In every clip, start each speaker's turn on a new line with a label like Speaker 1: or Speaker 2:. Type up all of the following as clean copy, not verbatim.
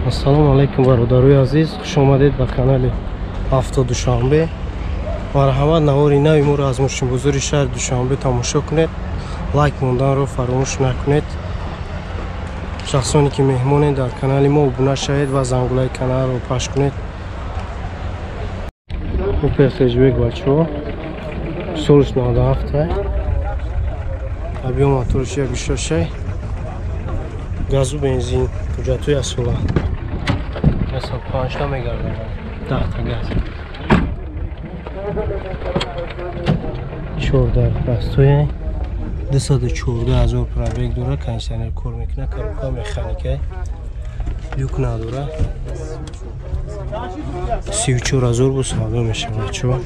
Speaker 1: Ассалому алайкум бародарои азиз, хуш омадед ба канали Авто Душанбе. Марҳамат, навори нави моро аз мошинбозори шаҳри Душанбе тамошо кунед. Лайк монданро фаромӯш накунед. Шахсоне ки меҳмонед дар канали мо обуна шавед ва зангулаи каналро пахш кунед. Опел хэтчбек бачаҳо, солш 97, объем моторш 1.6, газу бензин, ҳуҷҷатҳои асола. 5 та мегардад, 10 та газ. 14 простой, 214 000 пробег дора, кондиционер кор мекунад, коробка механика, люк надора. 34 000 бо савдо мешавад бачаҳо.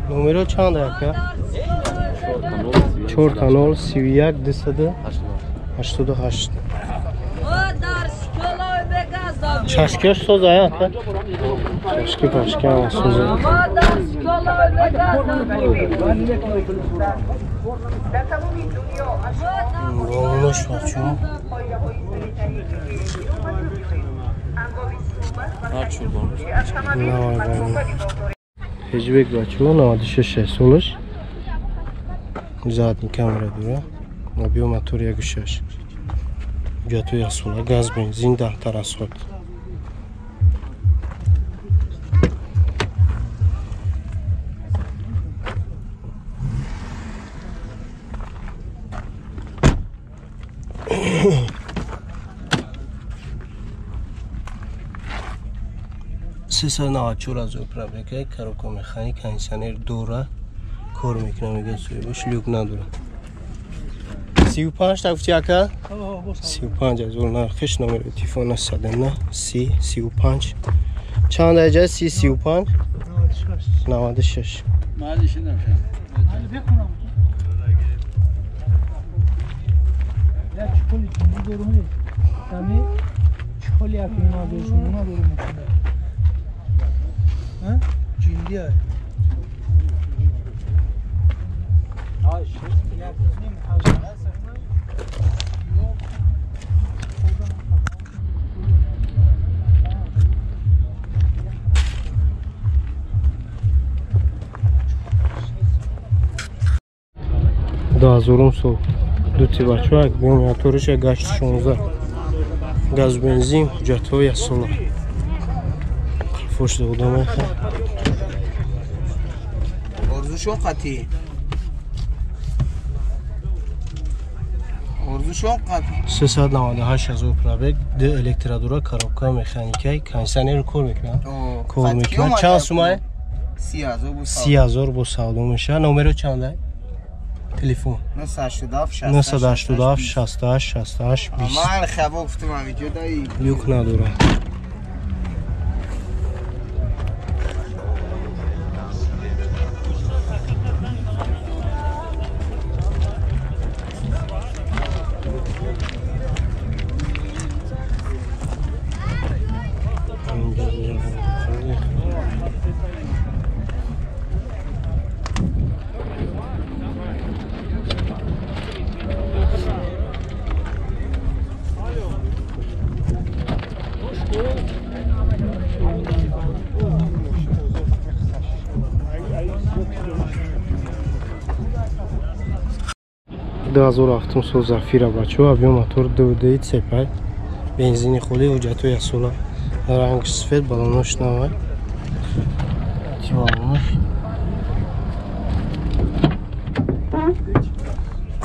Speaker 1: Номеро чанд ака? 4 0 31 288. Чашкиаш соза ака? Чашки пашки ҳама соза. Балонош бачаҳо. Хэтчбек бачаҳо, 96 солаш. Задний камера дора. Объем мотор 1.6. Ҳуҷҷатҳои асола, газ, бензин, 10 та расход. 394 000 пробега, коробка механик, кондиционер дора, кор мекунад, мегӯяд соҳибаш, люк надора. 35 та гуфти ака? 35 000 нархиш, номери телефон 909 30 35. Чанд аҷа? 30 35 96. 2000-ум сол дути бачаҳо, объем моториш гашти 16, газ, бензин, ҳуҷҷатҳои асола. Қафош дода меха.
Speaker 2: Орзушон қатӣ. Орзушон қатӣ.
Speaker 1: 398 000 пробег, д электродора, коробка механикай, кондиционер кор мекунад. Кор мекунад. Чанд сумай?
Speaker 2: 30 000.
Speaker 1: 30 000 бо савдо мешавад. Номеро чанда? Телефон
Speaker 2: 987
Speaker 1: 987 68 68 20.
Speaker 2: Ман хабо гуфтам видео даи.
Speaker 1: Люк надора. 2007 сол Зафира бачаҳо, объем мотор 2.2 цепай, бензини холӣ, ҳуҷҷатҳои асола, ранг сфед, балонош навай. Чи балонош?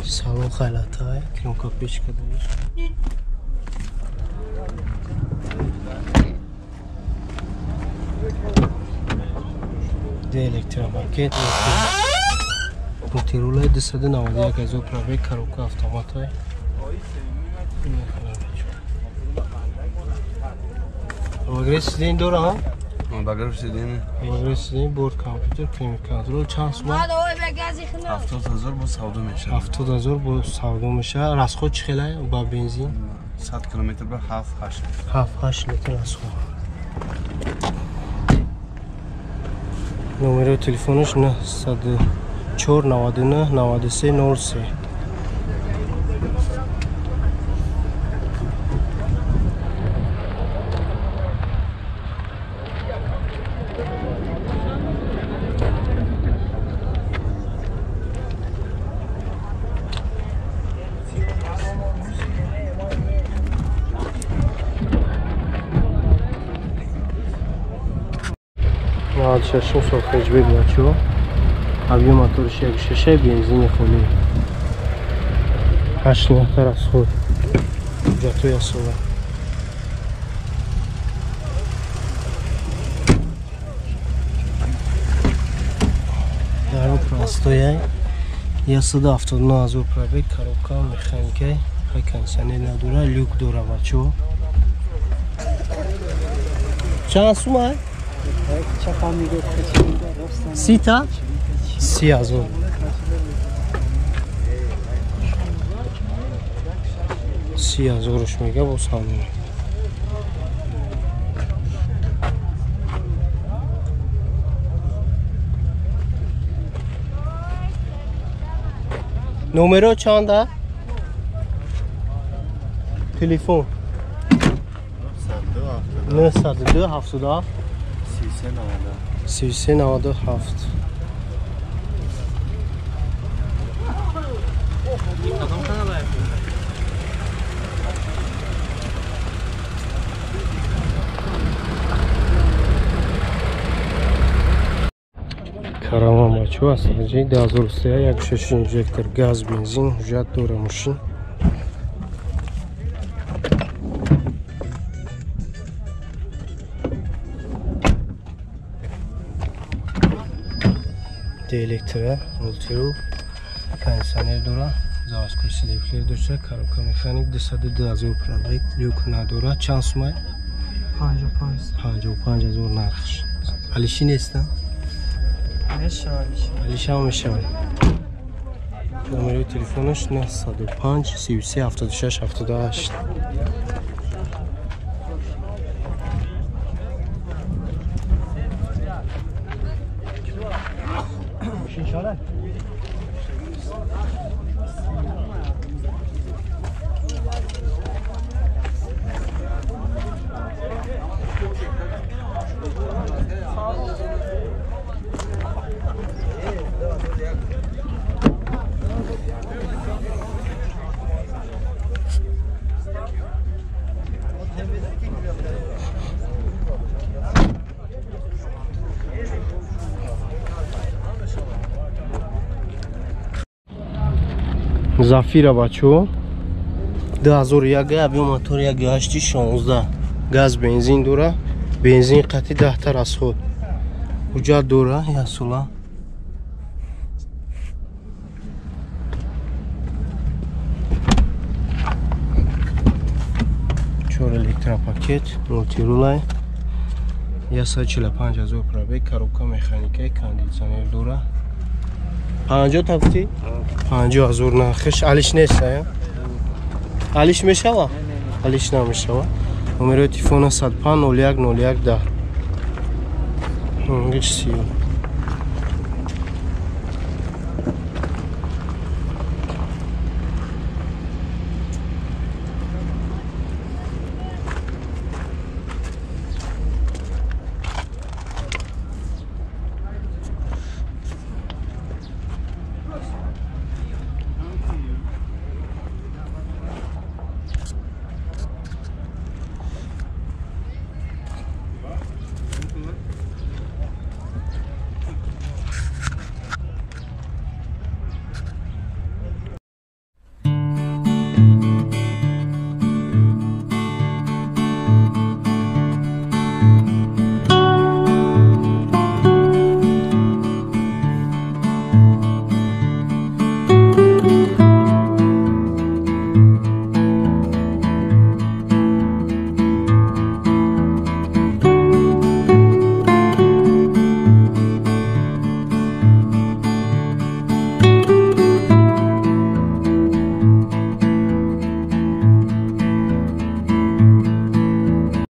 Speaker 1: Салон хайлатай, кнопка печка дориш. Де электропакет, мултирула, 291 000 пробег, коробка автоматай. Обогрев сиденье дора?
Speaker 3: Обогрев сиденье.
Speaker 1: Обогрев сиденье, борт компьютер, климат контроль, чанд сума?
Speaker 3: 70 000 бо савдо мешавад.
Speaker 1: 70 000 бо савдо мешавад. Расход чӣ хелай ба бензин?
Speaker 3: 100 километр ба 7-8.
Speaker 1: 7-8 литр расход. Номери телефонаш 904 99 93 03. Шашум сол хеҷбек бачо. Объем моториш 1.6 бензини холӣ. 8 нафар аз худ. Ҳуҷҷатҳои асола. Даро простояй. 179 ҳазор пробег, коробка механикай, хай кондиционер надора, люк дора бачо. Чанд сумай? Сита? 30 000. 30 000-ш мега бо салон. Номеро чанда? Телефон 902 77 33 97. Караван бачо аст 2003 1.6 инжектор газ бензин ҳуҷҷат дора мошин. Электро, мультирул, кондиционер дора, заводской сидефлер дошта, коробка механик, 202 ҳазор пробег, люк надора. Чанд сумай?
Speaker 2: 55.
Speaker 1: 55 ҳазор нархш. Алиши неста?
Speaker 2: Мешавад.
Speaker 1: Алишам мешавад. Номери телефонаш 905 33 76 78. Зафира бачо 2001 объем мотор 1.8 16 газ бензин дора, бензин қати 10 та расход. Ҳуҷҷат дора як сола. Чор электропакет, мультирулай, 145 ҳазор пробег, коробка механикай, кондиционер дора. 50 та гуфтӣ? 50 ҳазор нархш. Алиш нест, алиш мешава? Алиш намешава. Номерои телефона 105 01 01 10. Ҳеч сиё.